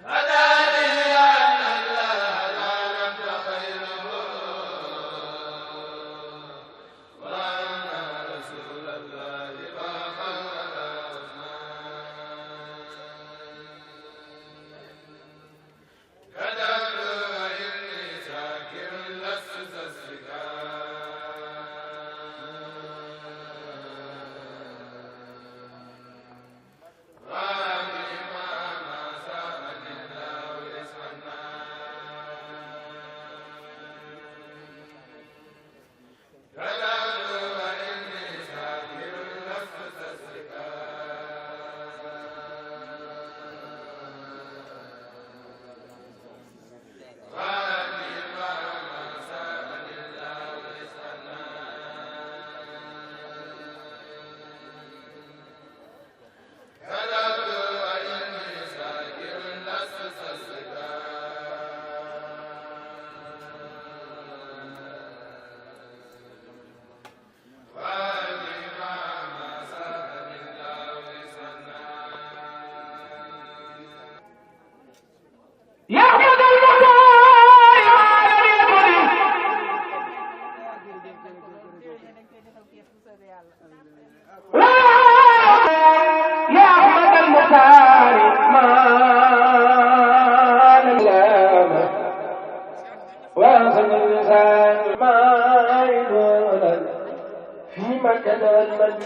Right.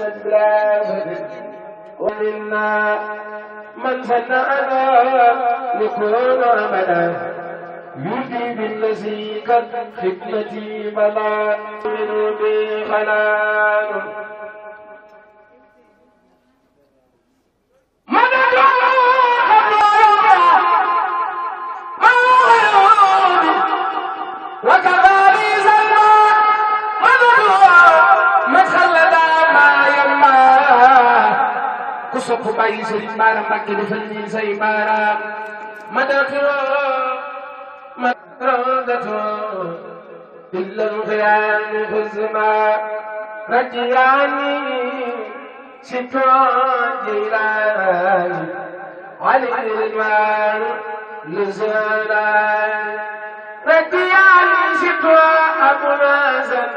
البلاد ومنا من صنعنا لكون عملا يجي بالذي قد خدمتي بلا من بخلال sopp bàyyi Sëriñ Baara Mbàkke defal ni say baaraam madatu ma rawdatu illal xiyaam xuzma rajiyani sitwa jilaani ali ridwaan lizaan rajiyani sitwa abu nasan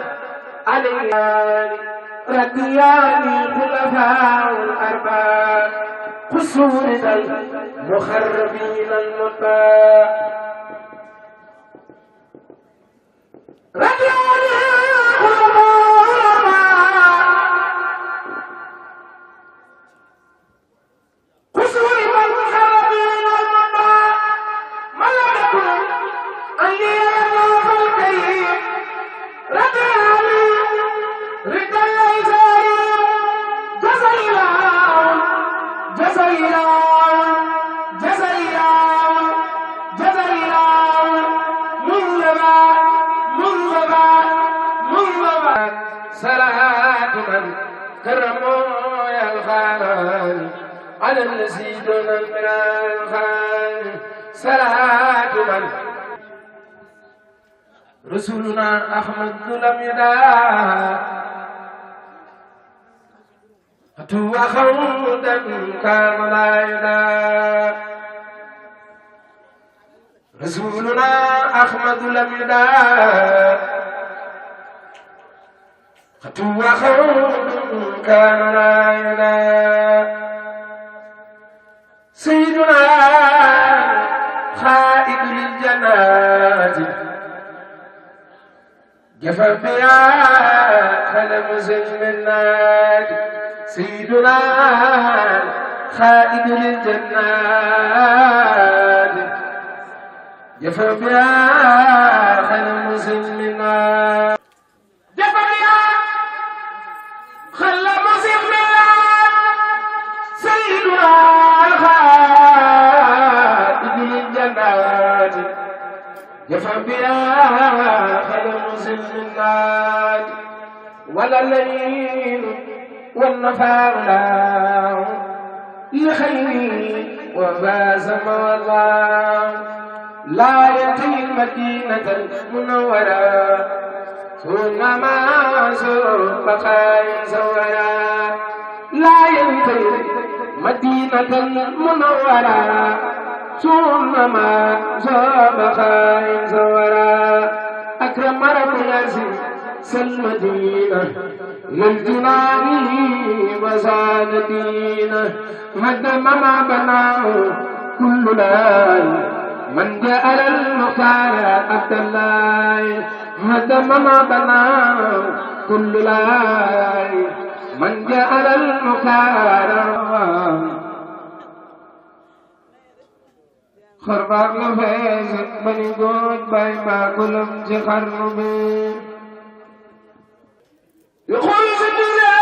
ali رضياني خلفاء الأرباب قصور المخربين المطاع رضياني قصور المخربين المطاع ملككم أن يروا الكريم رضياني رضا كرموا يا الخال على الذي دون الخال صلاة من رسولنا أحمد لم يدع أتوا خودا كان لا يدع رسولنا أحمد لم يدع أتوا خودا كان لا يدع سيدنا خائد للجنات جفا بها خلم زلم الناد سيدنا خائد للجنات جفا بها خلم زلم الناد جفا بها خلم زلم الناد سيدنا خائد للجنات جفا بها خلم زلم الناد ولا الليل والنفار لخير وباز الله لا يأتي المدينة المنورة ثم ما سر بقاء زورا لا يأتي المدينة المنورة ثم ما سر بقاء زورا أكرم رب العزيز سلمدينة للجنان وزاد دينه هدم ما بناه كل لاي من جاء للمختار عبد الله هدم ما بناه كل لاي من جاء للمختار خرباق لفيز بني جود باي ما كلم خربي يقول سيدنا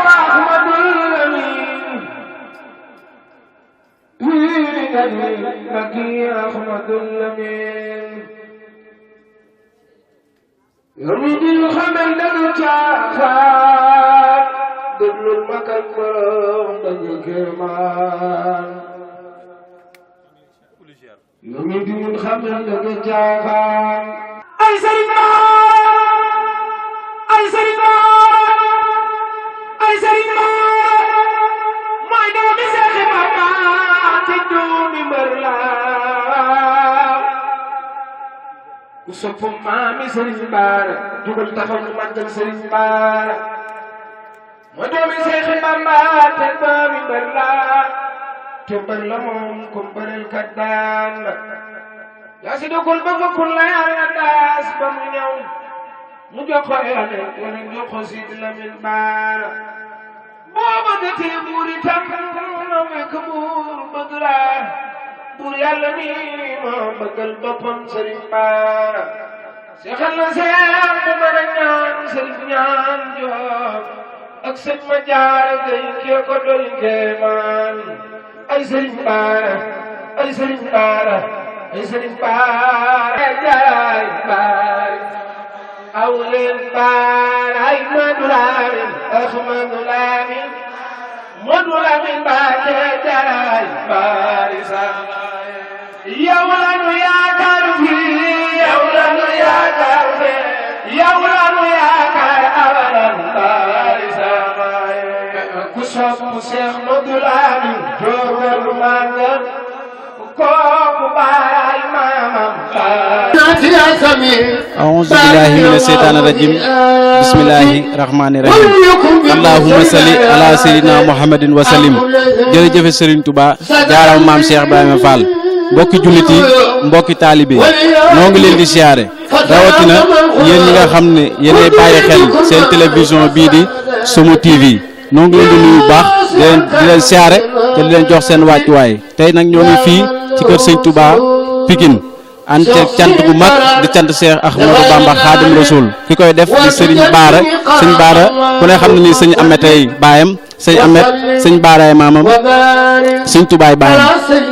أحمد الأمين مكي أحمد الأمين يريد الخمل دلجافات دل المكان دل كمان يريد الخمل دلجافات أي سيدنا أي سيدنا أي سيدنا ما يدوم سيخي بابا تدوم مرلا كسوف مامي سيرين بارا جبل تخم مدل سيرين بارا ما دوم سيخي بابا تدوم مرلا تبرلا موم كمبر الكدان يا سيدو كل بابا كل يا ناس بمنيو mu jox ko yàlla wala jox ko Sidi Lamine Bara boo bëggatee buur itam na fekk buur bëgg laa buur yàlla ni moo bëggal boppam sëriñ Bara seexal na seex bu mën a ñaan sëriñ ñaan Joob ak sëñ ma jaara gay kee ko doy keemaan ay sëriñ Bara ay sëriñ Bara ay sëriñ Bara jaay baay aw leen Bara ay Madu Lamin Ahmadu Lamin Madu Lamin Mbàkke jaay baay sax yow la nu yaakaar fii yow la nu yaakaar fii yow la nu yaakaar abadan baay sax ku sopp Seex Madu Lamin jógal màggal kooku baay maamam أعوذ بالله من الشيطان الرجيم بسم الله الرحمن الرحيم اللهم صل على سيدنا محمد وسلم jërëjëf Serigne Touba jaaram maam Cheikh Ibrahima Fall mbokki jullit yi mbokki taalibe noo ngi leen di siyaare rawatina yéen ñi nga xam ne yéenay bàyyi xel seen télévision bii di Somo TV noo ngi leen di nuyu bu baax di leen siyaare te di leen jox seen wàccuwaay tey nag ñoo ngi fii ci kër Sëñ Touba Pikine ante cant gu mag di cant Cheikh Ahmadou Bamba Khadim Rasoul ki koy def di Serigne Bara sëñ Bara ku ne xam ne ni sëñ Ametay baayam sëñ Amet sëñ Bara ay maamam sëñ Touba ay baayam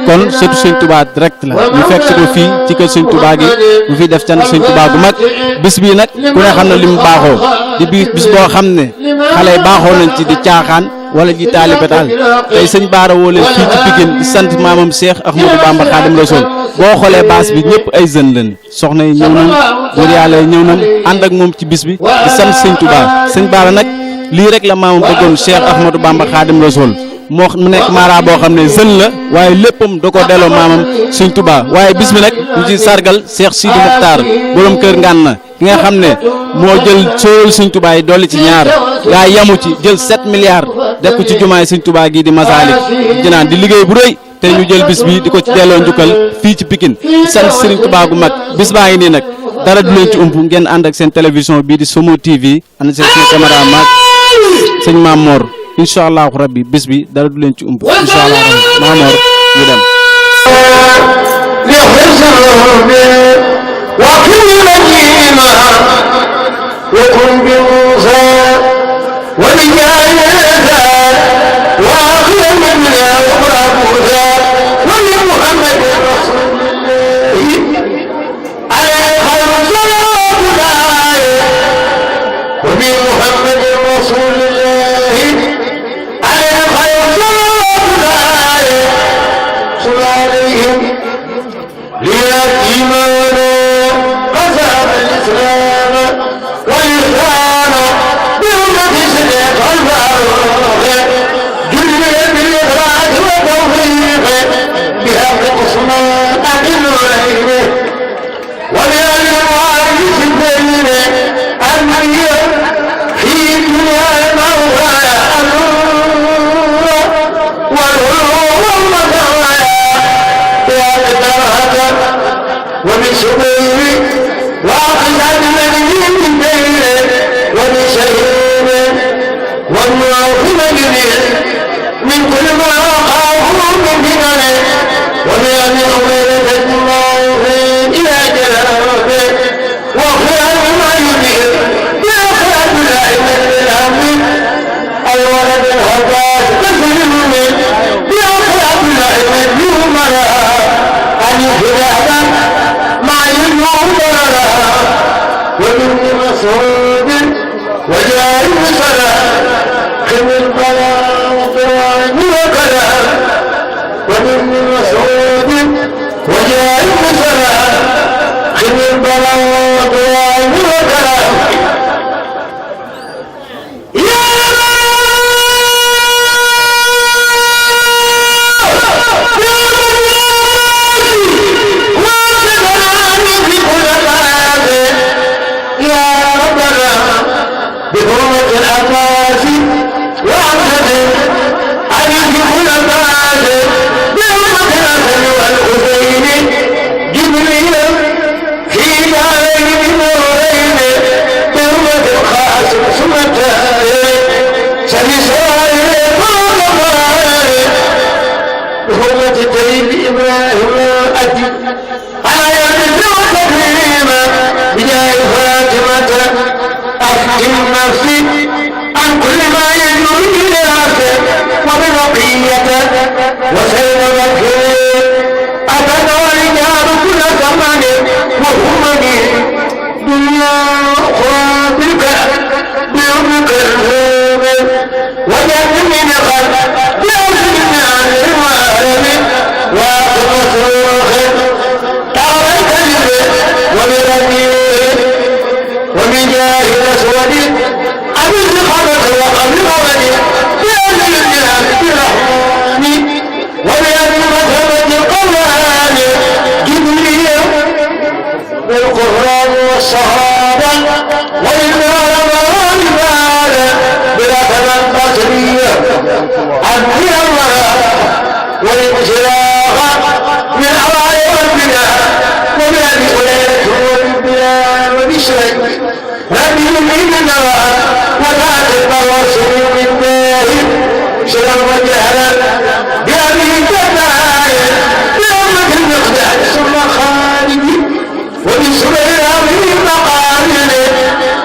kon surtout sëñ Touba direct la ñu fekk si ko fii ci kër sëñ Touba gi mu fiy def cant sëñ Touba gu mag bis bii nag ku ne xam ne li mu baaxoo di bis boo xam ne xale yi baaxoo nañ ci di caaxaan wala ji taalibe daal tey sëñ Bara woo leen fii ci Pikine di sant maamam Cheikh Ahmadou Bamba Khadim Rasoul boo xoolee baas bi ñëpp ay jeunes lañ soxna yi ñëw nañ góor yàlla yi ñëw nañ ànd ak moom ci bis bi di sant sëñ Touba sëñ Bara nag lii rek la maamam bëggoon Cheikh Ahmadou Bamba Khadim Rasoul moo mu nekk mara boo xam ne jeune la waaye léppam da ko delloo maamam sëñ Touba waaye bis bi nag ñu ci sargal Cheikh Sidi Mokhtar borom kër Ngànna ki nga xam ne moo jël sóoral sëñ Touba yi dolli ci ñaar gaa yamu ci jël 7 milliards def ko ci jumaay sëñ Touba gii di Masalik Jinaan di liggéey bu rëy te ñu jël bis bi di ko ci delloo njukkal fii ci Pikine sant Serigne Touba gu mag bis baa ngi nii nag dara du leen ci ump ngeen ànd ak seen télévision bii di Somo TV ànd seen suñu caméra mag sëñ Maam Mor incha allahu rabbi bis bi dara du leen ci ump incha allah rabbi Maam Mor ñu dem. Satisfied. على يد وتكريما بجاه فاطمة أحكم نفسي عن كل ما يجري إليك وببقية وسيد مكين أتنا ورجال كل زمان وهمني دنيا أخرى بك بيومك الهوم وجد من خلق بأسن عن الوالد وأقمت روحك تعالى كذبه وبرميه وبجاه الأسود أبي الخبر وقبل ولدي بأسن الجهاد برحماني وبأسن مثبت القرآن جبريل بالقرآن والصحابة والإمام بلا ثمن بصرية عبد الله والانشراح من أوائل ربنا وبأبي هريرة وبالبلاد وبشرك نبي مننا ولا تتواصل من داهر شرا وجهلا بأبي جبال بأمة المقداد ثم خالد وبسبيل أمر مقامل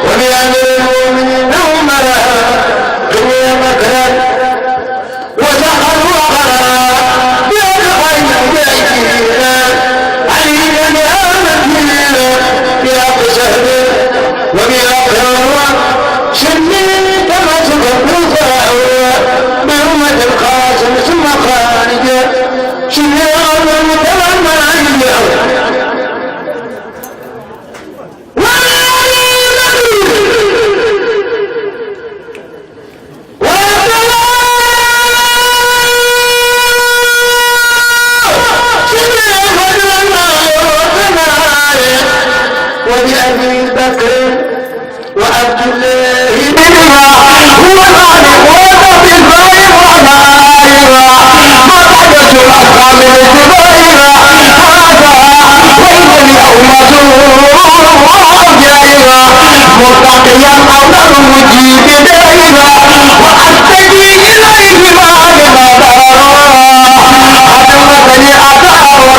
وبأمر المؤمنين أمرا دنيا مكرا وسخر وقرا بأدخل بأيدينا علينا بأمتنا بحق سهل وبأقرار شمي كما تكون فاعوا بأمة القاسم ثم خارج شمي أمر متلمع وبأبي بكر وعبد الله بنها هو خالق وضب الفائق وغائرا ما بعدت الأفهام الاتبائرا هذا وإنني أومته جائرا مرتقيا قول المجيب دائرا وأتجي إليه ما لما دارا أدمتني أدارا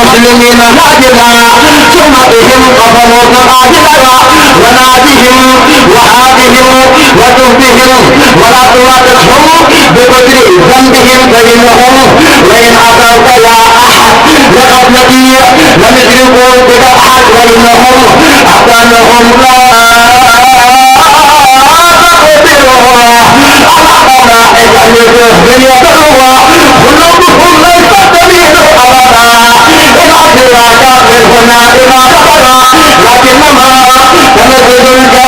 المسلمين ناجلا ثم بهم قفوت عاجلا ونادهم وعادهم وتهبهم ولا توافقهم بقدر ذنبهم فإنهم وإن أتوك يا أحد لقد نبي لم يشركوا بك أحد وإنهم أتانهم لا قلوبهم ليست تميل أبدا إلى سواك من هنا إلى كبرى لكنما تنزل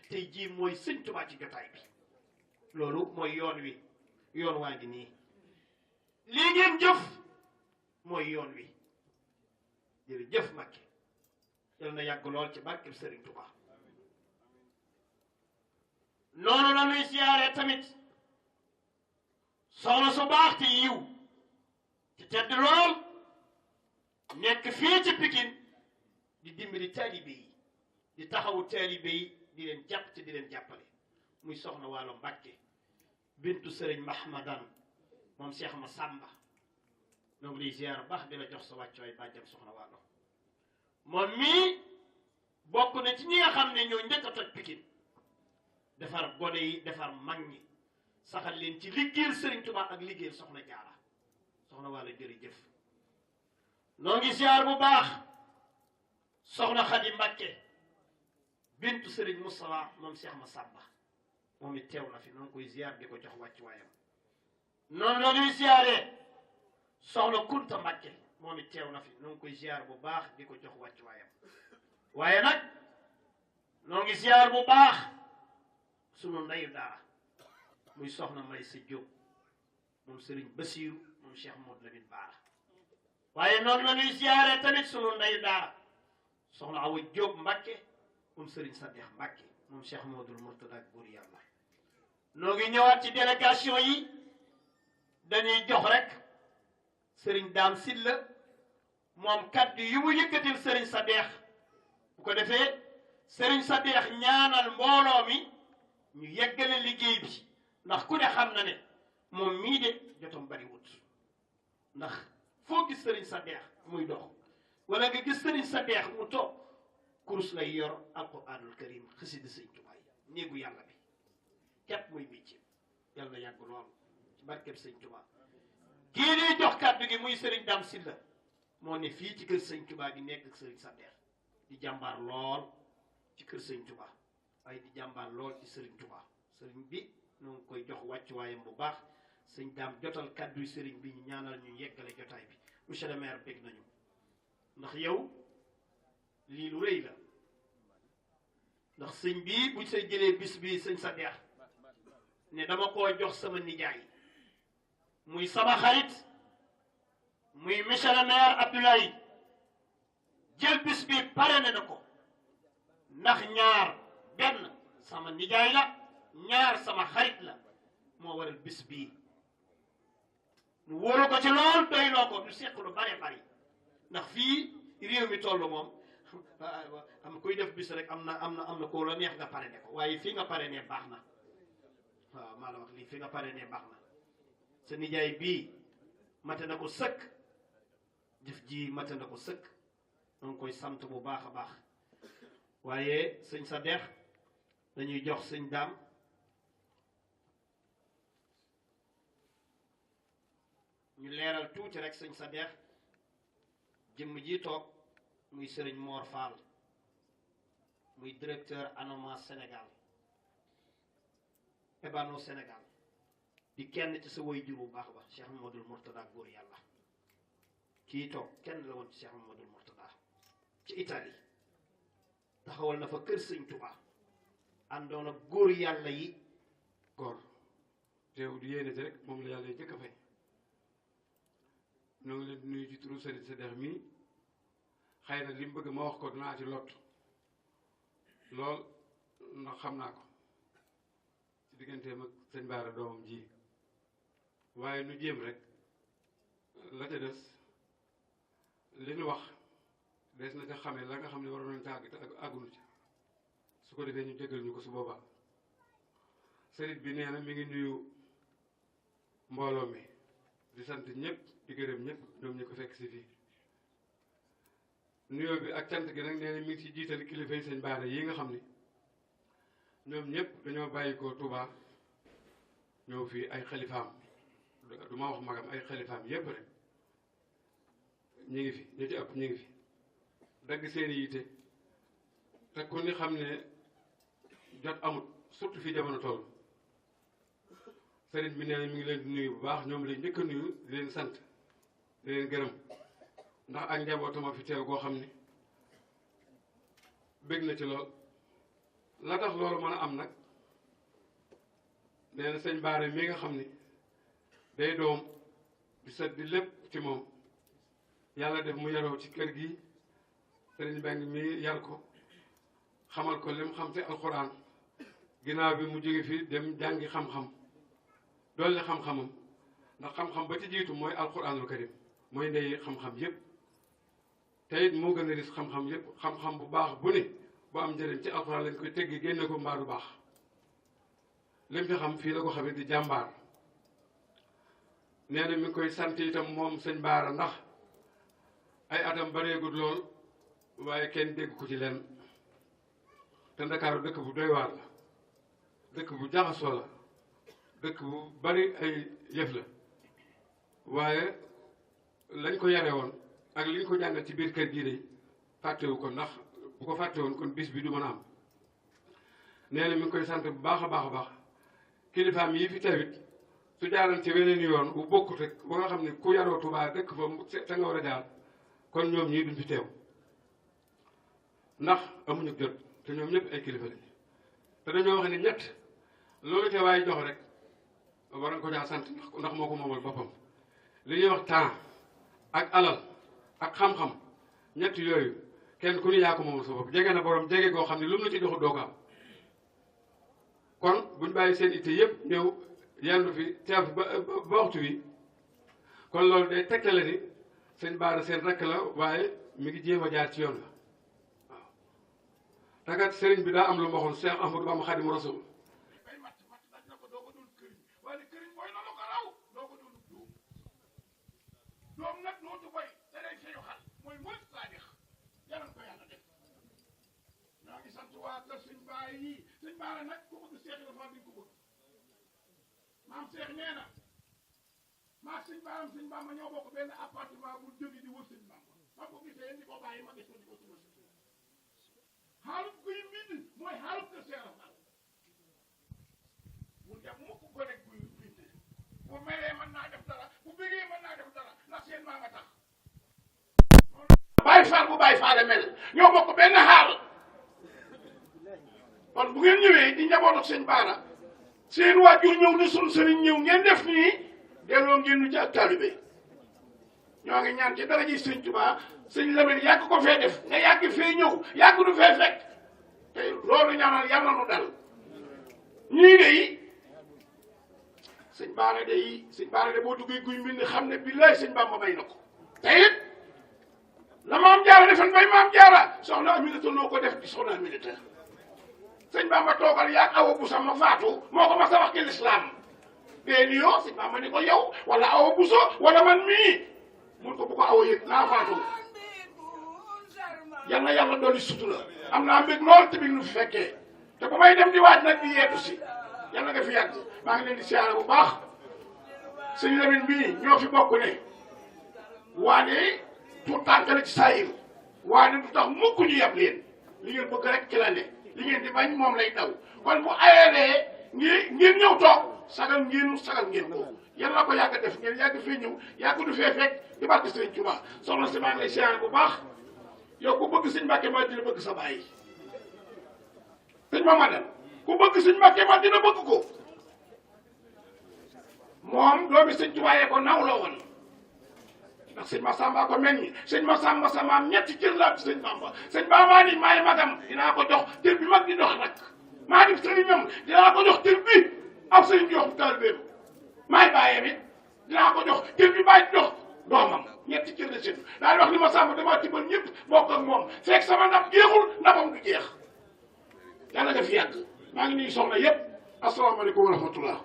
tey jii mooy sëñ Tuubaa ci jotaay bi loolu mooy yoon wi yoon waa ngi nii lii ngeen jëf mooy yoon wi jërëjëf Mbakke yal na yàgg lool ci barkeb Sëriñ Tuubaa noonu la ñuy siyaaree tamit soxna su baax te yiw ci tedd lool nekk fii ci Pikine di dimbali taalibe yi di taxawu taalibe yi di leen jàpp ci di leen jàppale muy soxna Waalo Mbàkke bintu Sëriñ Mahmadan moom Cheikh ma Samba ñoo ngi lay ziar baax di la jox sa wàccuwaay bàjjam soxna Waalo moom mii bokk na ci ñi nga xam ne ñoo njëkk a toj Pikine defar gone yi defar mag ñi saxal leen ci liggéeyal Serigne Touba ak liggéeyal soxna Jaara soxna Waalo jërëjëf noo ngi ziar bu baax soxna Xadi Mbàkke bintu Serigne Moustapha moom Cheikh ma Samba moom it teew na fi noo ngi koy ziar di ko jox wàccuwaayam noonu la ñuy ziaree soxna Kunta Mbàkke moom it teew na fi noo ngi koy ziar bu baax di ko jox wàccuwaayam waaye nag noo ngi ziar bu baax sunu ndeyu daara muy soxna May Sa Jóob moom Serigne Basiiru moom Cheikh Modou Lamine Baara waaye noonu la ñuy ziaree tamit sunu ndeyu daara soxna Awa Jóob Mbàkke moom Serigne Sadex Mbàkke moom Cheikh Modou Mourtada ak buur yàlla noo ngi ñëwaat ci délégation yi dañuy jox rek Serigne Dame Sylla moom kaddu yi mu yëkkatil Serigne Sadex bu ko defee Serigne Sadex ñaanal mbooloo mi ñu yeggale liggéey bi ndax ku ne xam na ne moom mii de jotam bari wut ndax foo gis Serigne Sadex muy dox wala nga gis Serigne Sadex mu toog kurus lay yor alquranul karim xasida Sëñ Tuubaa néegu yàlla bi képp muy métier yàlla na yàgg lool ci barkeb Sëñ Tuubaa kii di jox kàddu gi muy Serigne Dame Sylla moo ne fii ci kër Sëñ Tuubaa gi nekk ak Serigne Sadex di jàmbaar lool ci kër Sëñ Tuubaa waaye di jàmbaar lool ci Serigne Touba Serigne bi ñoo ngi koy jox wàccuwaayam bu baax sëñ Dame jotal kàddu Serigne bi ñu ñaanal ñu yeggale jotaay bi monsieur le maire bég nañu ndax yow lii lu rëy la ndax sëñ bii bu say jëlee bis bi sëñ Sadex ne dama koo jox sama nijaay muy sama xarit muy monsieur le maire Abdoulaye jël bis bi pare na ko ndax ñaar benn sama nijaay la ñaar sama xarit la moo waral bis bii mu wóolu ko ci lool doyloo ko du seq lu bare bari ndax fii réew mi toll moom am kuy def bis rek am na ko la neex nga pare ne ko waaye fii nga pare ne baax na waaw maa la wax lii fii nga pare ne baax na sa nijaay bii mate na ko sëkk jëf ji mate na ko sëkk ñoo ngi koy sant bu baax a baax waaye sëñ Sadex dañuy jox sëñ Dame ñu leeral tuuti rek sëñ Sadex jëmm ji toog muy Serigne Mor Fall muy directeur ANOMA Sénégal Ebano Sénégal di kenn ci sa way jur bu baax ba Cheikh Mamadou Mourtada góor yàlla kii toog kenn la woon ci Cheikh Mamadou Mourtada ci Italie taxawal na fa kër Sëñ Touba àndoon ak góor yàlla yi góor teew di yéene ci rek moom la yàlla yi jëkk a fay ñoo ngi leen di nuyu ci turu Serigne Sadex mii xëy na li mu bëgg ma wax ko dinaa ci lot lool ndax xam naa ko ci digganteem ak sëñ Baara doomam ji waaye nu jéem rek la ca des li nu wax des na ca xamee la nga xam ne waroon nañ ca àgg te àggunu ca su ko defee ñu jégal ñu ko su boobaa sëriñ bi nee na mi ngi nuyu mbooloo mi di sant ñëpp di gërëm ñëpp ñoom ñu ko fekk si fii nuyoo bi ak cant gi nag nee na mi ngi ci jiital kilifa yi sëñ Baara yi nga xam ni ñoom ñëpp dañoo bàyyi ko Touba ñëw fii ay xalifaam du ma wax magam ay xalifaam yépp rek ñu ngi fi ñu ci ëpp ñu ngi fi dagg seeni yitte te ku ni xam ne jot amut surtout fi jamono toll sëriñ bi nee na mi ngi leen di nuyu bu baax ñoom lañ njëkk a nuyu di leen sant di leen gërëm ndax ak njabootama fi teew goo xam ni bég na ci lool la tax loolu mën a am nag nee na sëñ Baara mi nga xam ni day doom di set di lépp ci moom yàlla def mu yaroo ci kër gi sëriñ Mbeng mi yar ko xamal ko lim xam ci alxuraan ginnaaw bi mu jóge fi dem jàngi xam-xam dolli xam-xamam ndax xam-xam ba ci jiitu mooy alxuraanul karim mooy ndey xam-xam yépp te it moo gën a ris xam-xam yépp xam-xam bu baax bu ne bu am njëriñ ci alxuraan lañ koy teggi génne ko mbaa du baax lim fi xam fii la ko xamee di jàmbaar nee na mi ngi koy sant itam moom sëñ Baara ndax ay atam bareegul lool waaye kenn dégg ko ci leen te Ndakaaru dëkk bu doy waar la dëkk bu jaxasoo la dëkk bu bari ay yëf la waaye lañ ko yare woon ak liñ ko jàngal ci biir kër gii de fàttewu ko ndax bu ko fàtte woon kon bis bi du mën a am nee na mi ngi koy sant bu baax a baax a baax kilifaam yi fi tawit su jaaral ci weneen yoon bu bokkut rek ba nga xam ne ku yaroo Tuubaa dëkk fa te nga war a jaar kon ñoom ñii duñ fi teew ndax amuñu jot te ñoom ñëpp ay kilifa lañ te dañoo wax ne ñett loolu te waaye jox rek war nga ko jaa sant ndax moo ko moomal boppam li ñuy wax temps ak alal ak xam-xam ñett yooyu kenn ku ni yaa ko moomal sa bopp jege na borom jege goo xam ne lu mu la ci joxut doo ko am kon buñ bàyyi seen itte yëpp ñëw yendu fi teew fi ba waxtu wi kon loolu day tegtale ni sëñ Baara seen rekk la waaye mi ngi jéem a jaar ci yoon la waaw takat sëriñ bi daa am lu ma waxoon Cheikh Ahmadou Bamba Xaadimu Rasuul doom nag nootu boy te day feeñu xal mooy murit saadix yàlla ko yàlla def ñoo ngi sant waa kër sëñ Baara yi sëñ Baara nag ku bëgg Seex dafa di ko bëgg maam Seex nee na maa sëñ Baara sëñ Bamba ñoo bokk benn appartement bu jóge di wër sëñ Bamba ma ko gisee di ko bàyyi ma gis ko di ko tuba xaalub guy mbind mooy xaalub kër Seex Rafal bu dem mukk ko rek guy mbind bu meree mën naa def dara bu bëggee mën naa def dara ndax seen maa nga tax Baay Faal bu Baay Faal mel ñoo bokk benn xaal kon bu ngeen ñëwee di njabootu sëñ Baara seen waajur ñëw ni sunu sëriñ ñëw ngeen def nii delloo ngeen nu ci ak taalibe ñoo ngi ñaan ci dara ji sëñ Tuubaa sëñ Lamin yàgg ko fee def nga yàgg fee ñëw yàgg du fee fekk te loolu ñaanal yàlla nu dal ñii de sëñ Baara de boo duggee guy mbind xam ne billaay sëñ Bamba may na ko te it la maam Jaara defoon bay maam Jaara soxna Aminata noo ko def di soxna Aminata sëñ Bamba toogal yaag awa bu sama faatu moo ko mas a wax ci lislaam bee ni yoo sëñ Bamba ni ko yow wala awa buso wala man mii mun ko bu ko awa yëg naa faatu yal na yàlla dooli sutura am naa mbég lool te bi nu fi fekkee te bu may dem di waaj nag di yeetu si yal na nga fi yàgg maa ngi leen di siyaare bu baax sëñ Lamin bii ñoo fi bokk ne waane tout tànk la ci saayir waane du tax mukk ñu yab leen li ngeen bëgg rek ci la ne li ngeen di bañ moom lay daw kon bu ayeelee ngeen ñëw toog sagal ngeen ko yal na ko yàgg def ngeen yàgg fee ñëw yàgg du fee fekk di barke sëñ Tuubaa soxna si maa ngi lay siyaare bu baax yow ku bëgg sëñ Mbàkke ma dina bëgg sa baay sëñ Mamadou ku bëgg sëñ Mbàkke ma dina bëgg ko moom doomi sëñ Tuubaa yee ko nawloo woon ndax sëñ Masamba ko mel ni sëñ Masamba samaam ñetti cër laa ci sëñ Bamba sëñ Bamba ni maay magam dinaa ko jox cër bi mag di dox nag maa di sëriñam dinaa ko jox cër bi ab sëriñ jox taalibeem maay bàyyee bi dinaa ko jox cër bi bàyyi jox doomam ñetti cër la sëñ daal di wax ni Masamba damaa tibbal ñëpp bokk ak moom fekk sama ndab jeexul ndabam du jeex yàlla nga fi yàgg maa ngi nuyu soxna yëpp asalaamaaleykum wa rahmatullah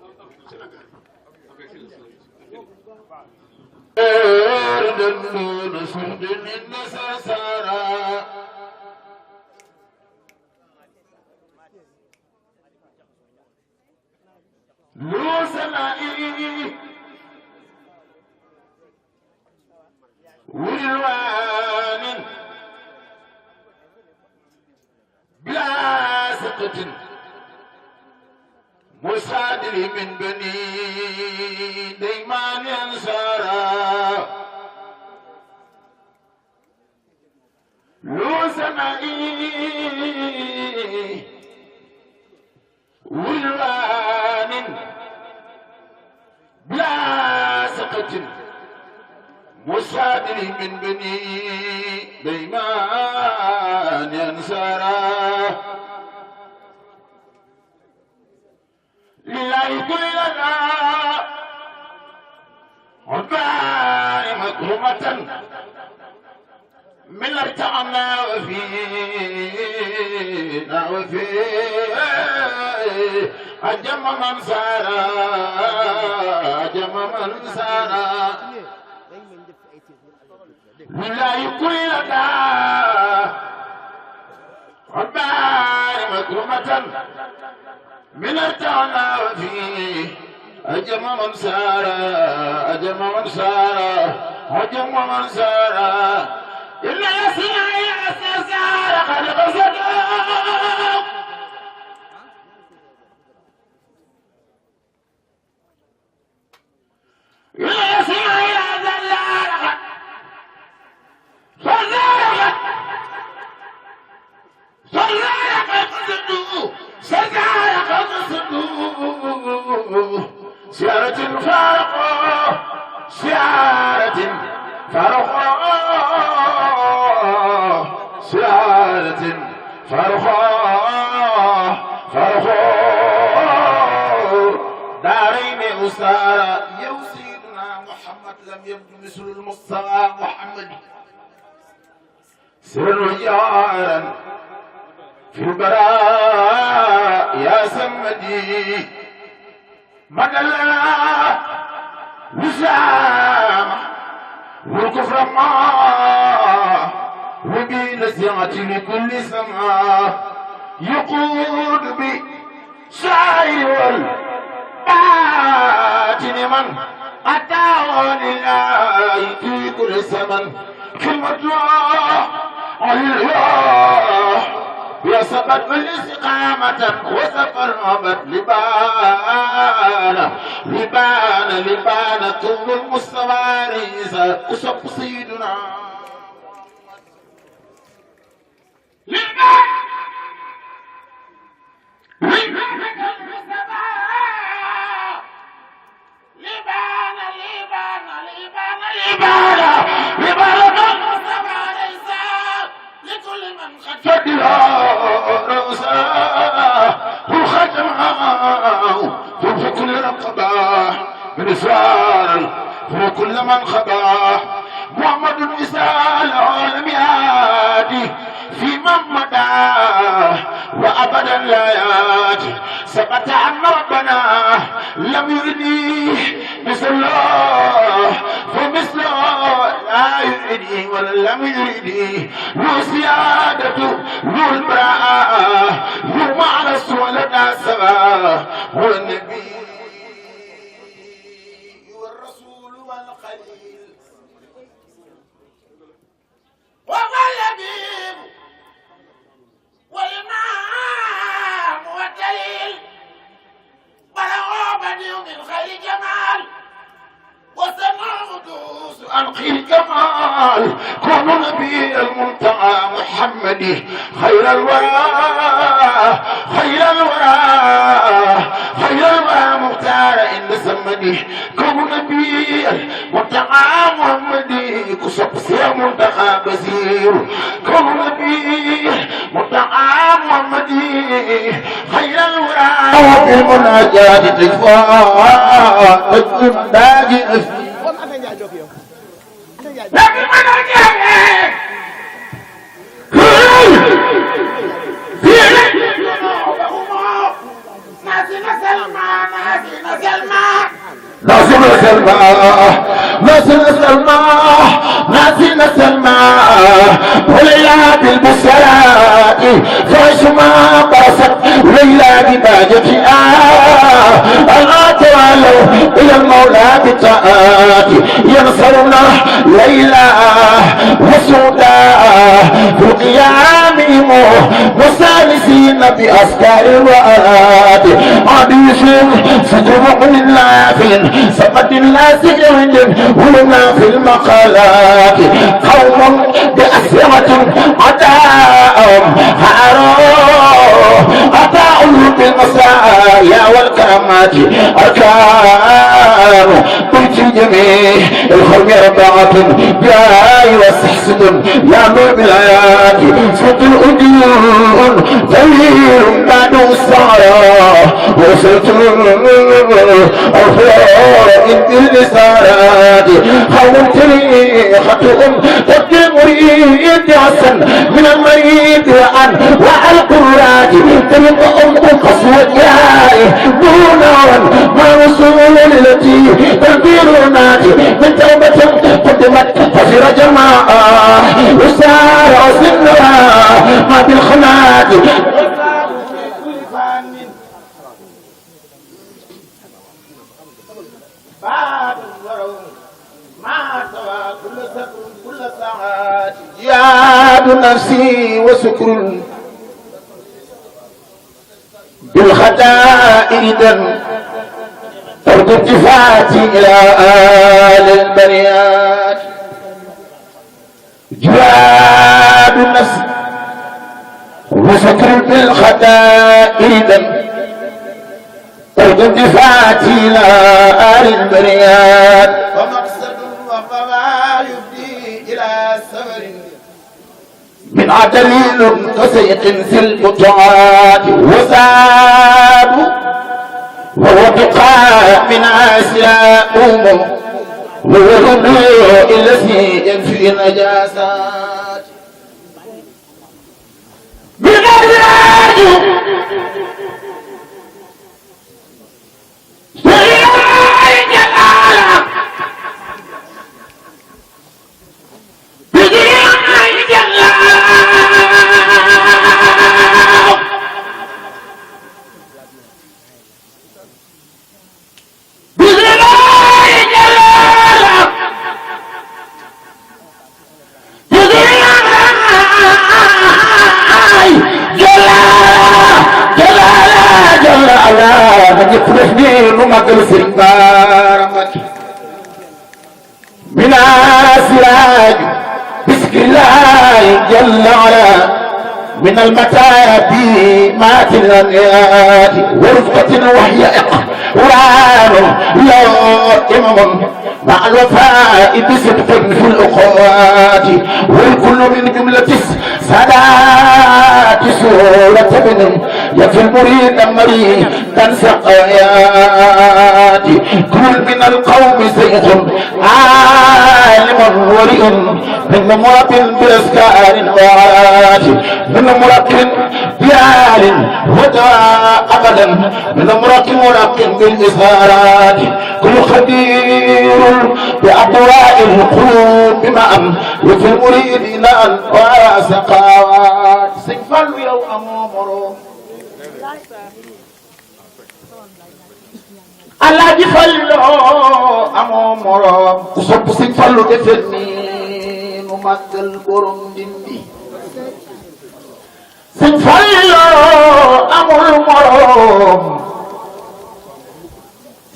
مصادر من بني ديمان أنصارا لو سمائي ولوان بلا سقط مصادر من بني ديمان أنصارا لله كلنا عباء مكرمة من ارتعنا وفينا أجم من سارا أجم من سارا لله كل لدى والبار مكرمة من ارتعنا فيه أجم من سارا أجم من سارا أجم من سارا إلا يسمع يا سارا قد غزلوا إلا يسمع يا زلال صدارك صدارك قصدوا صدارك قصدوا سيارة فارقة سيارة فارقة سيارة فارقة فارقة دارين أسارة يوسيدنا محمد لم يبدو مثل المصطفى محمد سر جارا في البراء يا سمدي مدلا وسام والكفر ما وبين سعة لكل سماء يقود بي شاعر والباطن من أتاه لله في كل زمن كلمة الله الله يا سبت الاستقامة وسفر أبد لبان طول المستوى ريسا أصب سيدنا لبان فدها رأسا وختمها في كل رقبة من إسرار في كل من خباه محمد إساء العالم ياتي في من مداه وأبدا لا ياتي ثبت أن ربنا لم يردي مثل الله فمثله لا يردي ولا لم يردي له سيادة له البراءة له معنى ولدى سوا هو النبي والرسول والخليل وهو اللبيب والإمام والدليل بلغوا بديع من خير جمال وسمع قدوس أنقي الجمال كون نبي المنتهى محمد خير الورى خير الورى خير الورى مختار إن سمدي كون نبي المنتهى محمد كسب سير منتهى بزير كون نبي منتهى محمد خير الورى بالمناجاة تكفى تكفى داجي لكن أنا جاهل ناسنا سلمى وليلى بالبسرات فاشما قصت ليلى بباجتها الآتوالوا إلى المولى بالطاعات ينصرنا ليلى وسودا في القيام مسالسين بأسكار الوآت حديث سجمع للنافين سقط الناس جهد ولنا في المقالات قوم بأسرة أتاهم هاروا أتاهم بالمسايا والكرامات أركان بيت جميع الخلق ربعة بآي وسحسد يا نور بالآيات صوت الأديون ذليل بعد السعراء وصلت الأخيار بالرسالات خولتني خطئ تبدي مريد حسن من المريد وعن القرات تلك قسوة يا ما وصول التي تنبير ناتي من توبة قدمت فسر جماعة وسار سنها ما بالخنات جهاد نفسي وسكر بالخدائر دم ترد التفاتي إلى آل البريات جهاد النفس وسكر بالخدائر دم ترد التفاتي إلى آل البريات ومقصد وما يفضي إلى سفر من عدليل كسيق في البطعات وزاد وهو بقاء من آسياء وهو الرميع الذي ينفي النجاسات من الراج من السراج بسم الله جل وعلا من المتابيمات الأنيات ورفقة وهي إقرار لائم مع الوفاء بصدق في الأخوات والكل من جملة السادات سورة ابن يفي المريد المريد تنسى آيات كل من القوم سيخ عالم ورئ من مرب بأسكار وعات من مرب بيال ودعاء أبدا من مرب بالإسهارات كل خبير بأبواء القلوب بماء وفي المريدين أنواع سقاوات سيفال يوم أمامرو Alaaji Fallu amoo moroom ku sopp Sëñ Fallu defal nii nu màggal borom Ndindi Sëñ Fallu amul moroom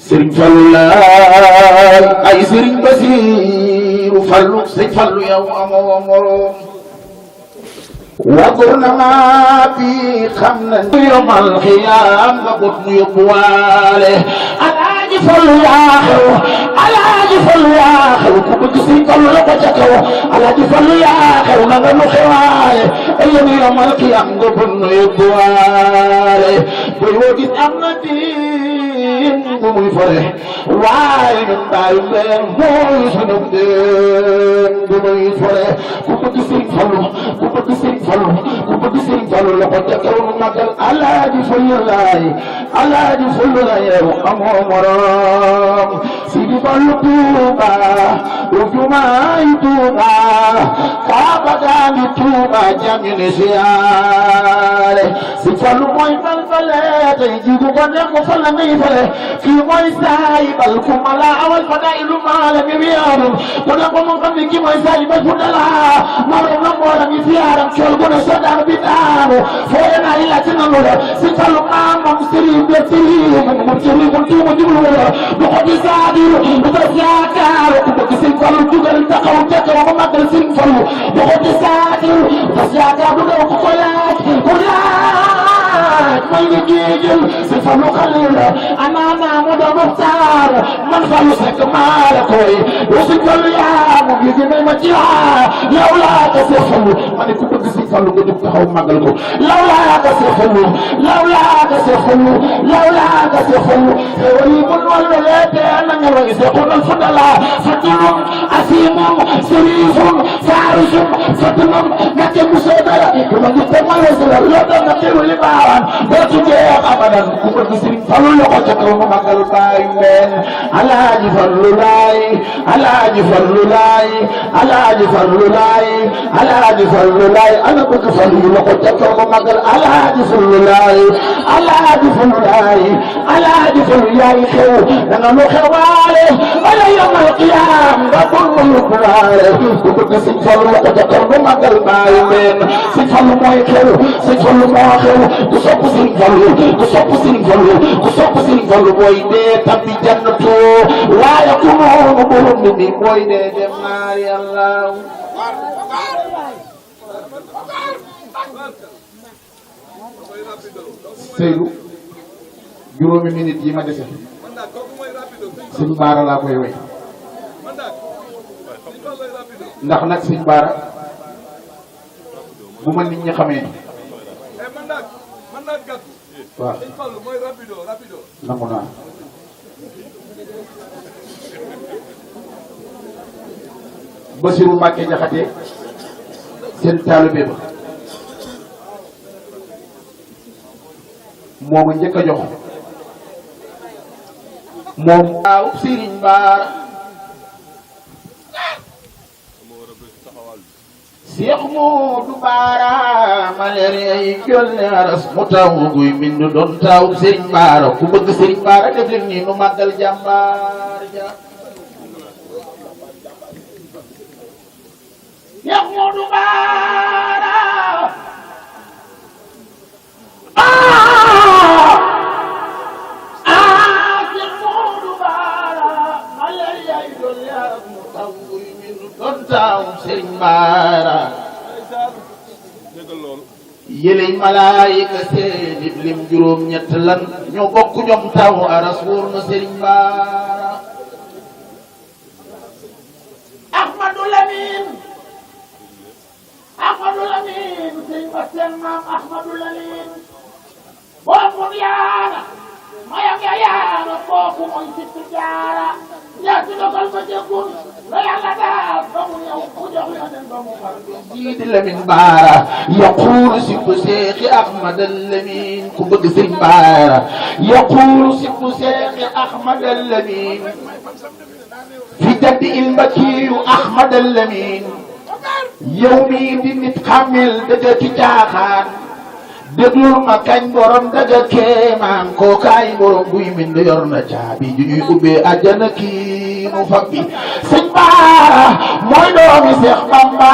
Sëriñ Fallu laay ay Sëriñ Basiiru Fallu Sëñ Fallu yow amoo moroom wagur na maa bi xam na yomal xiyaam nga bot nu yóbbuwaale Alaaji Fallu yaa xew Alaaji Fallu yaa xew ku bëgg Sëñ Fallu la ko ca kaw Alaaji Fallu yaa xew na nga nu xewaale ëllëg yomal xiyaam nga bot nu yóbbuwaale boy woo gis am na diin bu muy fore waaye ñun bàyyi leen mooy sunu diin bu muy fore ku bëgg Sëñ Fallu ku bëgg Sëñ Fallu ku bëgg Sëñ Fallu la ko ca kaw nu màggal Alaaji Fallu laay Alaaji Fallu laay yow amoo moroom Sidi Fallu Tuuba du jumaay Tuuba Kaaba gaa ngi Tuuba jam ñu ne siyaare Sëñ Fallu mooy falfale tey jigu ko neex ko fal la ngay fale fii mooy saayibal ku mala awal fadailu maala mi wiyaarum ko na ko moom xam ne kii mooy saayibal fu dala mawre na mboolam yi siyaaram cool gu ne sodaan bi daanu fooye naa yi laaj na lu la Sëñ Fallu maamam sëriñ de sëriñ mu sëriñ mu tuuma jublu la du ko di saadiru du ko yaakaar ku bëgg Sëñ Fallu jugal taxaw tekk ma ko màggal Sëñ Fallu du ko di saadiru du ko yaakaar du daw ku ko laaj ku laaj may nga géejël Sëñ Fallu xalil la anaana mu da muxtaar man Fallu sekk maa la koy Sëñ Fallu yaa mu ngi may ma ci yow laa ko Sëñ Fallu ma ne ku bëgg Sëñ Fallu ko jug taxaw màggal ko lawlaa ka Seex Fallu lawlaa ka Seex Fallu lawlaa ka Seex Fallu xewal yi mun wàllu leete na nga way seexunal fudala fatulum asimum sirifum faarusum fatunum ngake musoo dara ku ma ngi te mal wasila loo doon na teeru li baawaan dootu jeex abadan ku bëgg Sëriñ Fallu loxo ca kaw mu màggal baay mbeen Alaaji Fallu laay Alaaji Fallu laay Alaaji Fallu laay Alaaji Fallu laay ana bëgg Fallu loxo ca kaw mu màggal Alaaji Fallu laay Alaaji Fallu laay Alaaji Fallu yaay xew danga lu xewaale wala yomal qiyaam nga bon mu yóbbuwaale ku bëgg Sëñ Fallu loxo ca kaw mu màggal baay mbeen Sëñ Fallu mooy xew Sëñ Fallu moo xew ku sopp Sëñ Fallu ku sopp Sëñ Fallu ku sopp Sëñ Fallu booy dee tabbi jannatu waaye ku noonu borom nit ñi booy dee dem naar yàlla Seydou juróomi minute yi ma dese Sëñ Baara laa koy way ndax nag Sëñ Baara bu ma nit ñi xamee waaw nangu naa Basiru Mbàkke Jaxate seen taalibe ba moo ma njëkk a jox moom waaw Sëriñ Baara Seex Moodu Baara maleeri ay jolle aras mu taw guy mindu doon taw Sëriñ Baara ku bëgg Sëriñ Baara def leen nii nu màggal jàmbaar ja Seex Moodu Baara Seex Moodu Baara maleeri ay jolle aras mu taw guy mindu doon taw Sëriñ Baara yëley malaayika seen lim juróom ñett lan ñoo bokk ñoom taw aras wóor na Sëriñ Baara Ahmadu Lamin sëñ ba seen maam Ahmadu Lamin boo mun yaana mayam ya yaana kooku mooy Sëriñ Jaara yaa ci dogal ba jëkkul la yàlla daal ba mu ñëw ku jox yeneen ba mu far jiidi Lamin Baara yaquulu sibbu Seexi Ahmad Lamin ku bëgg Sëriñ Baara yaquulu sibbu Seexi Ahmad Lamin fi jaddi il mbakiyu Ahmad Lamin yow mii di nit xamel dëgg ci caaxaan déglul ma kañ borom dëgg kéemaan kookaay borom buy mind yor na caabi ju ñuy ubbee àjjana kii mu fabbi Sëñ Baara mooy doomi Seex Bamba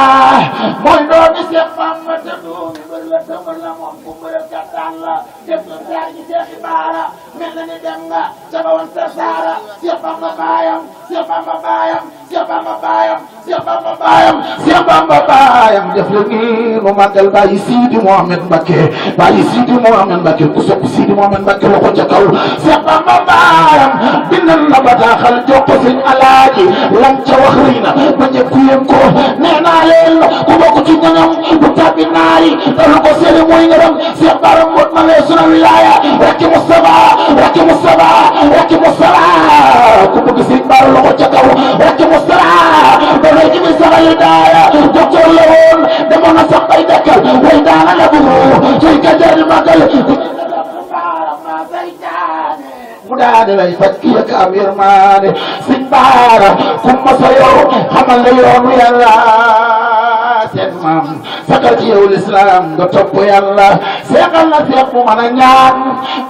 mooy doomi Seex Bamba te doomi bër la tëmbal la moom ku mbërëb gàttaan la def na jaar ji Seexi Baara mel na ni dem nga ca ba woon sa saara Seex Bamba baayam Seex Bamba baayam Seex Bamba baayam Seex Bamba baayam Seex Bamba baayam def la nii nu màggal bàyyi Sidi Mohamed Mbacké bàyyi Sidi Mohamed Mbacké ku sopp Sidi Mohamed Mbacké loxo ca kaw Seex Bamba baayam bindal na bataaxal jox ko Sëñ Alaaji lam ca wax rëy na ba ñëpp yem ko nee naa leen ku bokk ci ñoñam bu tàbbi naari dalu ko seede mooy ngërëm Seex Baara mbot ma lee suna wilaaya rakki Mustafa rakki Mustafa rakki Mustafa ku bëgg Sëñ Baara loxo ca kaw rakki Mustafa ba lay ci mi saxal daaya docteur la woon demoon na sax bay dekkal way daana la bu suy ka jar magal mu daane lay faj ki yëkk am yërmaane Sëñ Baara ku ma sa yow xamal la yoonu Yàlla seen maam sakal ci yow lislaam nga topp Yàlla seexal na seex mu mën a ñaan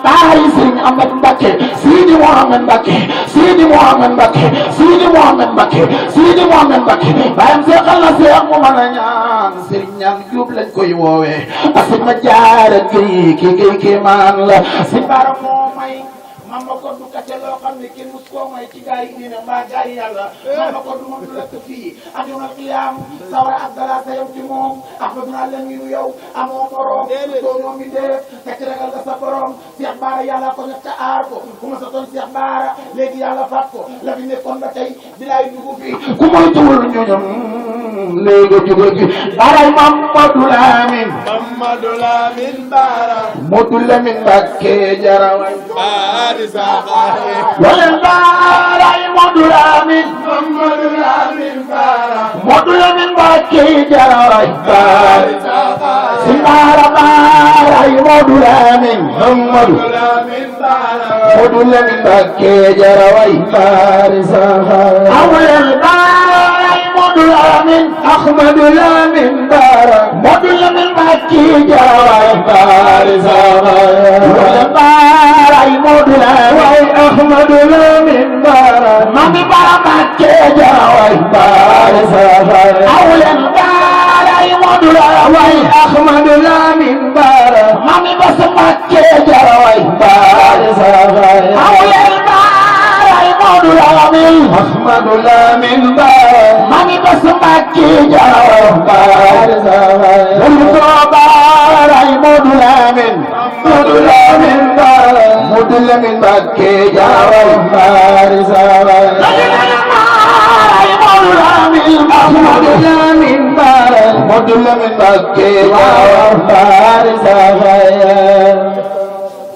bàyyi Sëriñ Ahmad Mbacké Sidi Mohamed Mbacké Sidi Mohamed Mbacké Sidi Mohamed Mbacké Sidi Mohamed Mbacké bàyyam seexal na seex mu mën a ñaan Sëriñ ñaan Juub lañ koy woowee ak Sëñ ma jaara géy kii maan la Sëñ Baara moo may mama ko du kacce loo xam ne kenn mus koo may ci gaay yi diine mbaa gaay yi Yàlla mama ko du moom du lekk fii aduna qiyaam sawara ak dala sa yow ci moom Ahmadu naa leen yu yow amoo morom soo ñoom mi dee fekk ragal nga sa borom Seex Baara Yàlla ko ñett aar ko ku ma sa toon Seex Baara léegi Yàlla faat ko la fi nekkoon ba tey bilaay dugg fii ku moy tuwul ñoñom léegi jóge fi baray Mamadou Lamine Mamadou Lamine Bara Modou Lamine Mbacké jaraway Bari Saxaare wala baray Modou Lamine Mamadou Lamine Bara Modou Lamine Mbacké jaraway Bari Saxaare si Bara baray Modou Lamine Mamadou Lamine Bara Modou Lamine Mbacké jaraway Bari Saxaare awlal baray Modou Lamine Ahmadou Lamine Bara Modou Lamine Mbacké jaraway Bari Saxaare wala baray Modou Lamine Ahmadou Lamine Bara Mami Bara Mbacké jaraway Bari Saxaare awlal baray Modou Lamine Ahmadou Lamine Bara Mami Bass Mbacké jaraway Bari Saxaare awlal baray Modou Lamine Ahmadou Lamine Bara Mami Bass Mbacké jaraway Bari Saxaare baray Modou Lamine Modou Lamine Bara Modou Lamine Mbacké jaraway Bari Saxaare Modou Lamine Ahmadou Lamine Bara Modou Lamine Mbacké jaraway Bari Saxaare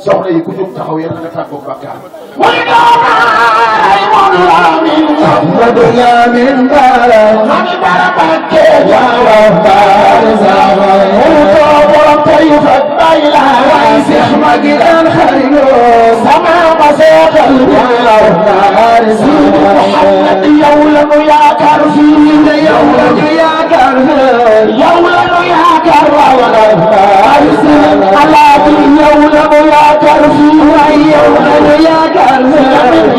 soxna yi ku jóg taxaw yàlla nga tàggoog bàkkaar Modou Lamine Ahmadou Lamine Bara Mami Bara Mbacké jaraway Bari Saxaare borom Taïf ak Bayla way Cheikh Magi daan xarino sama ma seexal jaraway Bari Saxaare yow la nu yaakaar fii yow la nu yaakaar yow la nu yaakaar wala Bari Saxaare Alaaji yow la nu yaakaar fii yow la nu yaakaar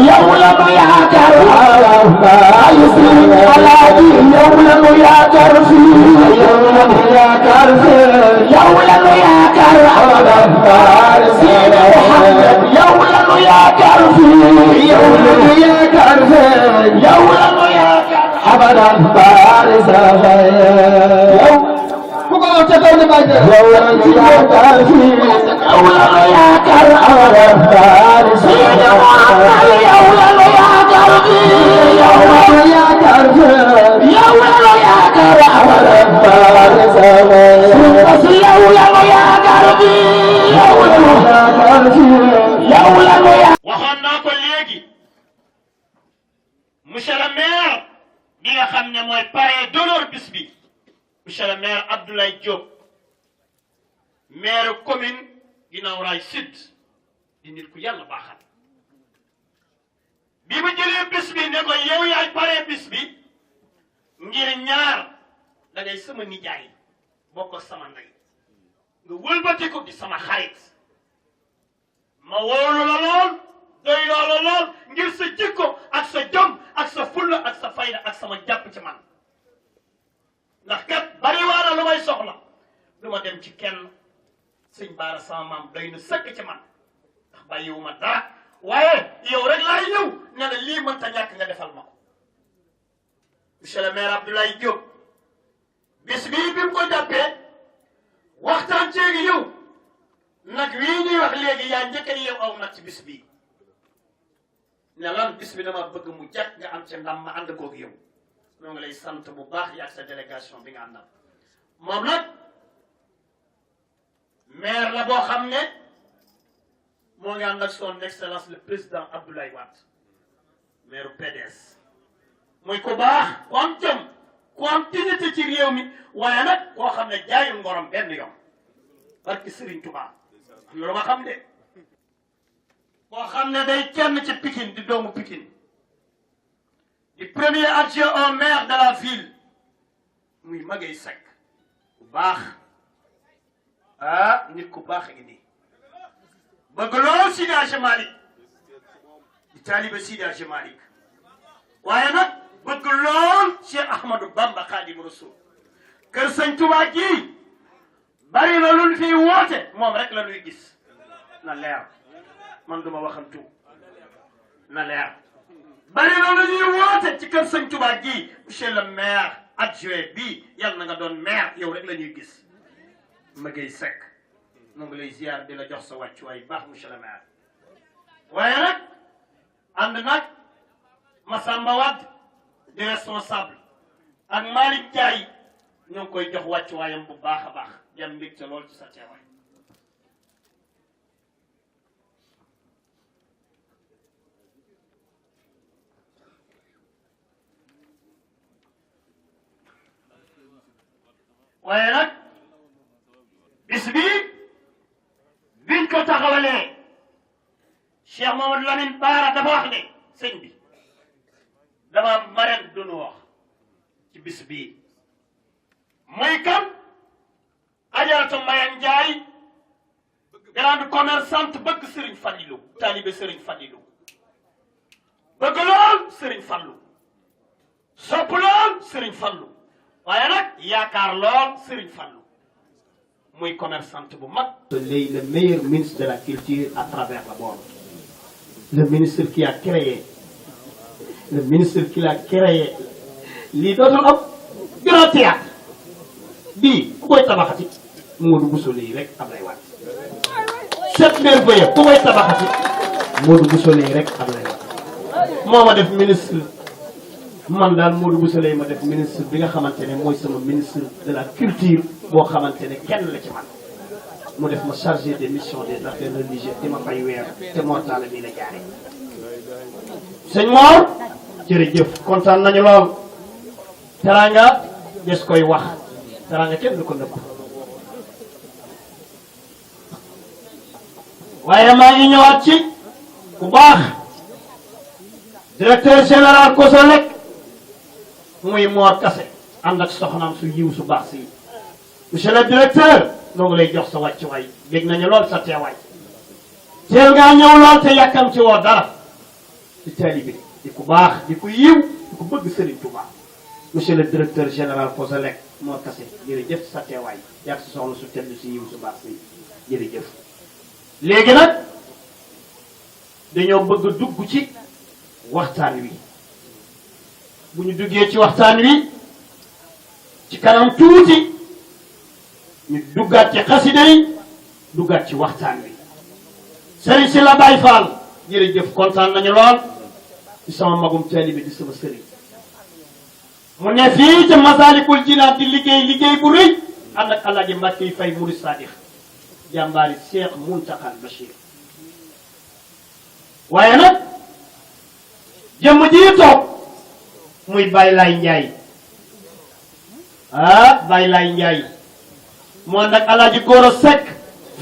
yow la nu yaakaar wala Bari Saxaare Alaaji yow la nu yaakaar fii yow la nu yaakaar yow la nu yaakaar wala Bari Saxaare yow la nu yaakaar fii yow la nu yaakaar yow la nu yaakaar abadan Bari Saxaare ku ko ca taw ne bañ yow la nu yaakaar fii yow la nu yaakaar abadan Bari Saxaare yow la nu yaakaar fii yow la nu yaakaar yow la nu yaakaar abadan Bari Saxaare yow la nu yaakaar fii yow la nu yaakaar fii yow la nu waxoon naa ko léegi monsieur le maire bi nga xam ne mooy parrain d'honneur bis bi monsieur le maire Abdoulaye Diop maire commune Guinaw Rail Sud di nit ku yàlla baaxal bi ma jëlee bis bi ne ko yow yaay parrain bis bi ngir ñaar da ngay sama nijaay bokk sama ndey nga wëlbati ko di sama xarit ma wóolu la lool doy loola lool ngir sa jikko ak sa jom ak sa fulla ak sa fayda ak sama jàpp ci man ndax kat bari waana lu may soxla du ma dem ci kenn sëñ Bara sama maam doy na sëkk ci man ndax bàyyiwuma dara waaye yow rek laay ñëw ne la lii mënta ñàkk nga defal ma ko monsieur le maire Abdoulaye Diop bis bii bi mu ko jàppee waxtaan ceegi yow nag wii ñuy wax léegi yaa njëkk a yow aw nag ci bis bii ne lan bis bi dama bëgg mu jàkk nga am ci ndam ma ànd koog yow ñoo ngi lay sant bu baax yaag sa délégation bi nga àndal moom nag maire la boo xam ne moo ngi ànd ak son excellence le président Abdoulaye Wade maire PDS muy ku baax ku am jëm ku am dignité ci réew mi waaye nag koo xam ne jaayul ngorom benn yoon barki Serigne Touba am na lu ma xam de koo xam ne day kenn ci Pikine di doomu Pikine di premier adjoint au maire de la ville muy Maguette Seck ku baax ah nit ku baax gi nii bëgg lool Seydi Hadji Malick di taalibe Seydi Hadji Malick waaye nag bëgg lool Cheikh Ahmadou Bamba Khadim Rasoul kër Sëñ Touba gii bari na lu ñu fiy woote moom rek la ñuy gis na leer man duma waxantu na leer bari na lu ñuy woote ci kër Sëñ Touba gii monsieur le maire adjoint bii yàlla na nga doon maire yow rek la ñuy gis Maguette Seck mu ngi lay ziar di la jox sa wàccuwaay baax monsieur le maire waaye nag ànd nag Massamba Wade di responsable ak Malick Ndiaye ñoo ngi koy jox wàccuwaayam bu baax a baax di am mbégte lool ci sa teewaay. waaye nag bis bi biñ ko taxawalee Cheikh Mamadou Lamine Bara dafa wax ne sëñ bi dama am marraine du nu wax ci bis bii muy kan Ajaratu Mbayang Ndiaye grande commerçante bëgg Serigne Fallilou taalibe Serigne Fallilou bëgg lool Serigne Fallou sopp lool Serigne Fallou waaye nag yaakaar lool Serigne Fallou muy commerçante bu mag. Le meilleur ministre de la culture à travers le monde. Le ministre qui a créé lii dootul am grand théâtre bii ku koy tabaxati Modou Bousso lii rek Ablaye Wade. c'est merveilleux ku koy tabaxati Modou Bousso lii rek Ablaye Wade moo ma def ministre. man daal Modou Bousso lay ma def ministre bi nga xamante ne mooy sama ministre de la culture boo xamante ne kenn la ci man mu def ma chargé des missions des affaires religieuses di ma fay weer te Mor Talla bii la jaaree. sëñ Mor jërëjëf kontaan nañu lool teraanga des koy wax teraanga kenn du ko nëbb waaye maa ngi ñëwaat ci bu baax directeur général Kosolek muy Mor Kase ànd ak soxnaam su yiw su baax si monsieur le directeur noo ngi lay jox sa wàccuwaay dégg nañu lool sa teewaay teel ngaa ñëw lool te yàkkam ci woo dara di taalibe di ku baax di ku yiw di ku bëgg Serigne Touba monsieur le directeur général Kosolek Mor Kase jërëjëf sa teewaay yàgg si soxna su tedd si yiw su baax si jërëjëf. léegi nag dañoo bëgg dugg ci waxtaan wi bu ñu duggee ci waxtaan wi ci kanam tuuti ñu duggaat ci xasida yi duggaat ci waxtaan wi sëriñ si la Baye Fall jërëjëf kontaan nañu lool ci sama magum taalibe di sama sëriñ mu ne fii ca Masalikul Jinaan di liggéey bu rëy ànd ak Alaaji Mbàkke Fay Murid Sadiq jàmbaari Cheikh Muntaxa Bachir waaye nag jëmm ji toog muy Baye Laye Ndiaye Baye Laye Ndiaye moo nag Alaaji Gora Seck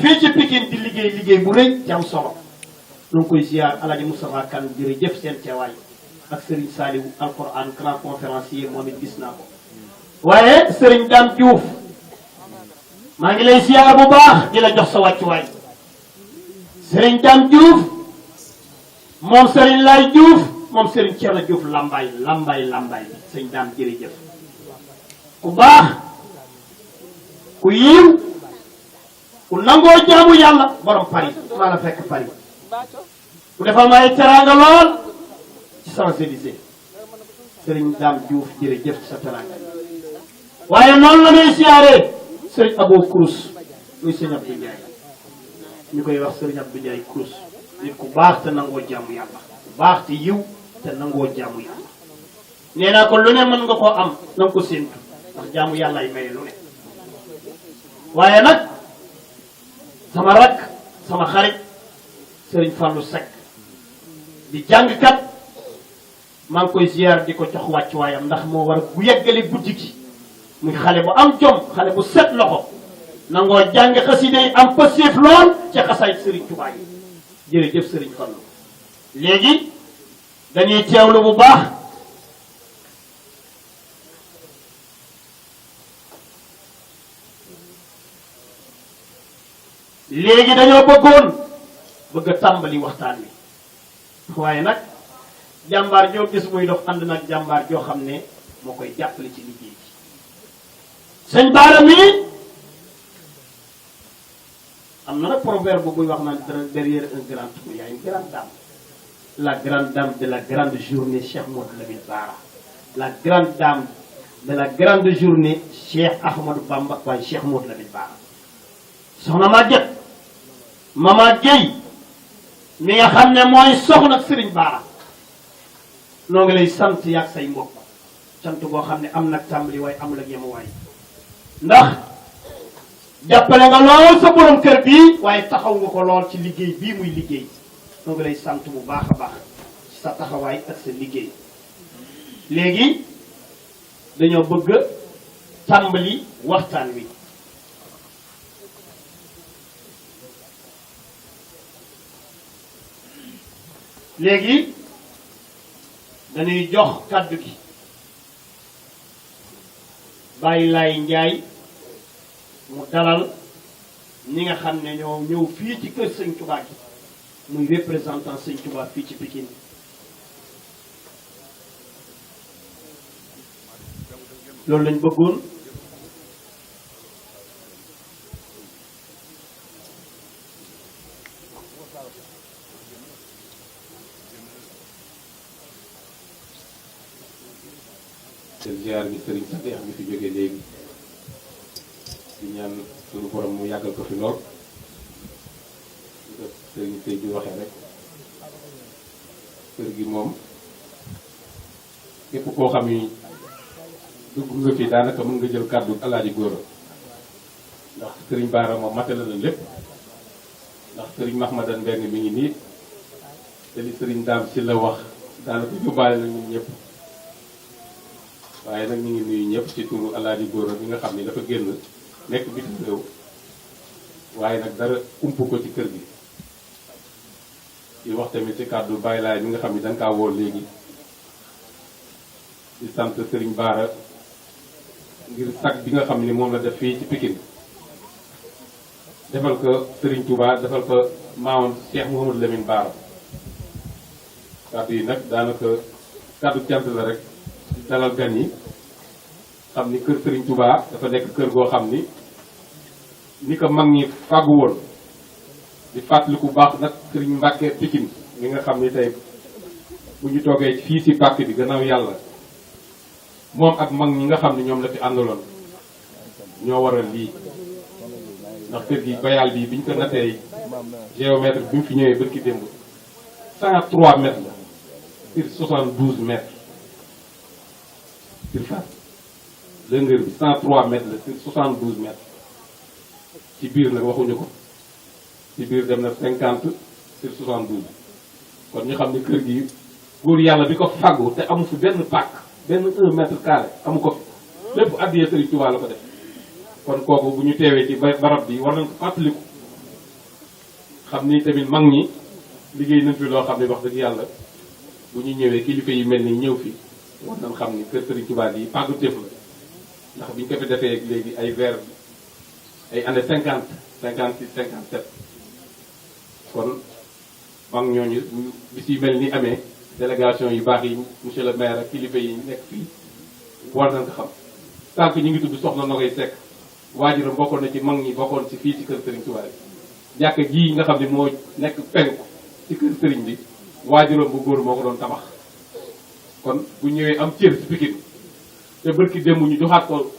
fii ci Pikine di liggéey bu rëy ci am solo lu ngi koy ziar Alaaji Moustapha Kane jërëjëf seen teewaay ak Serigne Saliou Alquran grand conférencier moom it gis naa ko waaye Serigne Dame Diouf maa ngi lay ziar bu baax di la jox sa wàccuwaay Serigne Dame Diouf moom Serigne Laye Diouf moom Serigne Thierno Diouf lambaay bi sëñ Dame jërëjëf ku baax ku yiw ku nangoo jaamu yàlla borom Paris maa la fekk Paris ku defal may teraanga lool ci Champs-Élysées Serigne Dame Diouf jërëjëf ci sa teraanga waaye noonu la ngay siyaaree Serigne Abo Crous muy sëñ Abdou Ndiaye ñu koy wax Serigne Abdou Ndiaye Crous nit ku baax te nangoo jaamu yàlla ku baax te yiw te nangoo jaamu yàlla nee naa ko lu ne mën nga koo am na nga ko séntu ndax jaamu yàlla ay maye lu ne waaye nag sama rakk sama xarit Serigne Fallou Seck di jàngkat maa ngi koy ziar di ko jox wàccuwaayam ndax moo war bu yeggale guddi gi muy xale bu am jom xale bu set loxo nangoo jàng xasida yi am passif lool ci xasaay Serigne Touba yi jërëjëf Serigne Fallou léegi dañuy teewlu bu baax léegi dañoo bëgg a tàmbali waxtaan wi waaye nag jàmbaar joo gis muy dox ànd nag jàmbaar joo xam ne moo koy jàppale ci liggéey bi sëñ Baara mi am na nag proverbe buy wax naan derrière un grand homme il y a une grande dame la grande dame de la grande journée Cheikh Modou Lamine Bara la grande dame de la grande journée Cheikh Ahmadou Bamba waaye Cheikh Modou Lamine Bara soxna Maguette Mama Gueye mi nga xam ne mooy soxna Serigne Bara noo ngi lay sant yaag say mbokk cant boo xam ne am nag tàmbali waaye amul ak yemuwaay ndax jàppale nga lool sa borom kër bii waaye taxaw nga ko lool ci liggéey bii muy liggéey ñoo ngi lay sant bu baax a baax ci sa taxawaay ak sa liggéey léegi dañoo bëgg tàmbali waxtaan wi léegi dañuy jox kàddu gi Baye Laye Ndiaye mu dalal ñi nga xam ne ñoo ñëw fii ci kër Sëñ Touba gi muy représentant Sëñ Touba fii ci Pikine loolu lañ bëggoon seen ziar bi sëriñ Sadex bi fi jógee léegi di ñaan suñu borom mu yàggal ko fi lool sëriñ tey bi waxee rek kër gi moom képp koo xam ni dugg nga fi daanaka mën nga jël kàddu alaaji góor ndax sëriñ Baara moom matale na lépp ndax sëriñ Mahmadan Mbeng mi ngi nii te li sëriñ Daam si la wax daanaka yóbbaale na ñun ñëpp waaye nag ñu ngi nuyu ñëpp ci turu alaaji góor bi nga xam ni dafa génn nekk bitim réew waaye nag dara ump ko ci kër gi di wax tamit ci kàddu Baye Laye mi nga xam ni dañ kaa woo léegi di sant Serigne Bara ngir sag bi nga xam ni moom la def fii ci Pikine defal ko Serigne Touba defal ko maamam Cheikh Mouhamadou Lamine Bara kàddu yi nag daanaka kàddu cant la rek di dalal gan yi xam ni kër Serigne Touba dafa nekk kër goo xam ni ko mag ñi fàggu woon di fàttaliku baax nag Serigne Mbacke Pikine mi nga xam ni tey bu ñu toogee fii si pàkk bi gannaaw yàlla moom ak mag ñi nga xam ne ñoom la fi àndaloon ñoo waral lii ndax kër gi bayal bi biñ ko nattee géomètre bi mu fi ñëwee bërki démb 103 mètres la sur 72 mètres surface longueur bi 103 mètres la sur 72 mètres ci biir nag waxuñu ko ci biir dem na 50 sur 72 kon ñu xam ne kër gi góor yàlla bi ko fàggu te amu fi benn pàkk benn 1 mètre carré amu ko fi lépp addiyee Sëriñ Tuubaa la ko def kon kooku bu ñu teewee ci barab bi war nañ ko fàttaliku xam ni tamit mag ñi liggéey nañ fi loo xam ne wax dëgg yàlla bu ñu ñëwee kilifa yi mel ni ñëw fi war nañ xam ni kër Sëriñ Tuubaa yi pàggu téef la ndax biñ ko fi defee léegi ay vers ay années 50 56 57 kon mag ñooñu bis yu mel ni amee délégation yu baax yi monsieur le maire ak kilifa yi nekk fii war nañ ko xam sànq ñu ngi tudd soxna Nogoy Seck waajuram bokkoon na ci mag ñi bokkoon ci fii ci kër Serigne Touba yi jàkka ji nga xam ne moo nekk penku ci kër Serigne bi waajuram bu góor moo ko doon tabax kon bu ñëwee am cër ci Pikine te bërki démb ñu joxaat ko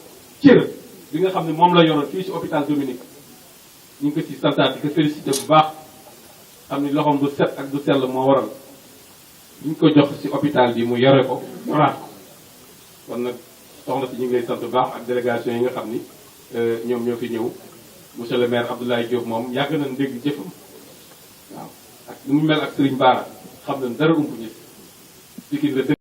cër bi nga xam ne moom la yoroon fii ci hôpital Dominique ñu ngi ko ci santaat di ko félicité bu baax xam ni loxoom du set ak du sell moo waral ñu ko jox ci hôpital bi mu yore ko yoraat ko kon nag soxna si ñu ngi lay sant bu baax ak délégation yi nga xam ni ñoom ñoo fi ñëw monsieur le maire Abdoulaye Diop moom yàgg nañ dégg jëfam waaw ak nu mu mel ak Serigne Bara xam nañ dara ump ñi Pikine la